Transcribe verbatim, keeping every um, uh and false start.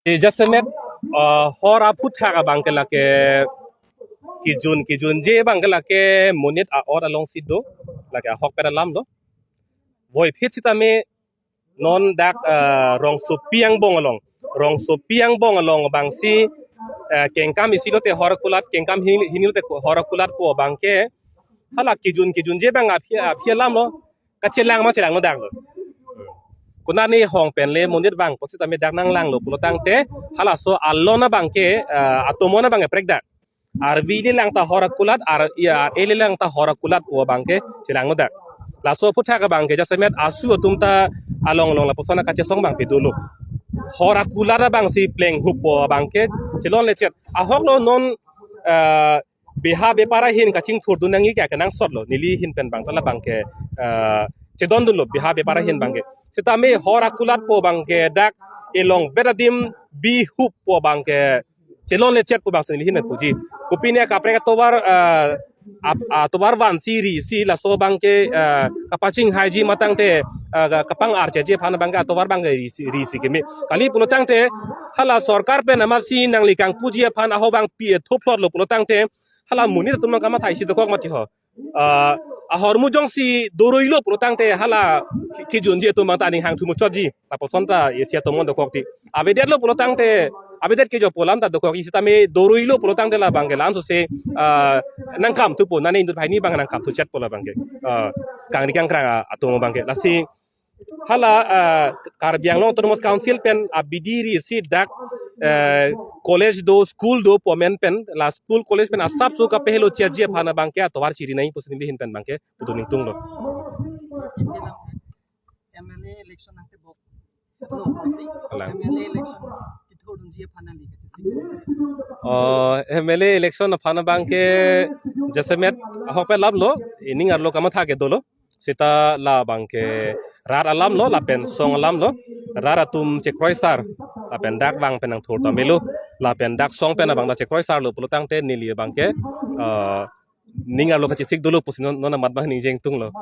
Jasemet, ah, hor aphuthak abang ke lake kijun kijunje abang ke lake monit a-ot alongsi do, lake ahokpet alam do. Voiphit sitame non dak, ah, rongsopi angbong along, rongsopi angbong along abangsi, ah, kengkam isi lote hor akulat, kengkam hini, hini lote hor akulat pu abang ke hala kijun kijunje abang aphi aphi alam lo, kachelang ma chelang no dak lo. Konat ne hong pen le monit vangpo sitame dak nanglanglo pulo tangte halaso alon abang ke, ah, atomon abang ke prekdak. Arvi le lang ta hor akulat, ar, ya, ar e le lang ta hor akulat pu abang ke chelang no dak. Laso aphuthak abang ke jasemet asu atum ta along along lapuson kachesong abang pe dolo. Hor akulat abangsi plenghup pu abang ke chelongle chet. Ahok lo non, ah, beha bepar ahin kachingthur dun nangji ke akenangsot lo, neli ahin pen abang ta labang ke, ah, chedondunlo beha bepar ahin abang ke. Sitame hor akulat pu abang ke dak elong vet adim bihup pu abang ke chelongle chet pu abangsi neli ahin pen puji. Kopine kaprek atovar, ah, ap-, atovar vansi risi laso abang ke, ah, kapachinghaiji ma tangte, ah, ka-, kapang-archeji aphan abang ke atovar abang ke risi, risi keme. Kali pulo tangte hala sorkar pen amatsi nangli kangpuji aphan ahok abang pi ethup plot lo pulo tangte hala monit atum abang kamatha isi dokok mati ho. Ah, ahormu jongsi doroi lo pulo tangte hala ki-, kijunje atum abang ta aning hangthu muchotji. Lapuson ta isi atomon dokok ti. Avedet lo pulo tangte, avedet ke jo pu alam ta dokok, sitame doroi lo pulo tangte labang ke la-an sose, ah, nangkam thupo, nane inut banghini abang nangkam thuchet pu labang ke. Ah, kangni kangkrang, ah, atum abang ke. Lasi hala, ah, Karbi Anglong Autonomous Council pen abidi risi dak, eh, college do, school do pu amen pen, la school college pen asapso kapehelo cheji aphan abang ke atovar chiri nangji pusi neli ahin pen abang ke pudun ingtunglo. M L A election nangtebok lo pusi. Kalang. M L A election kithurdunji aphan nangli kachesik. Oh, M L A election aphan abang ke jasemet ahokpet alam lo, ining arlo kamatha ke dolo. Seta labang ke rat alam lo, lapen song alam lo, rat atum chekroisar, lapen dak vang pen nangthur ta melo, lapen dak song pen abang ta chekroisar lo pulo tangte neli abang ke, ah, ning arlo kachesik dolo pusi non, non amat abang ningjeng tunglo.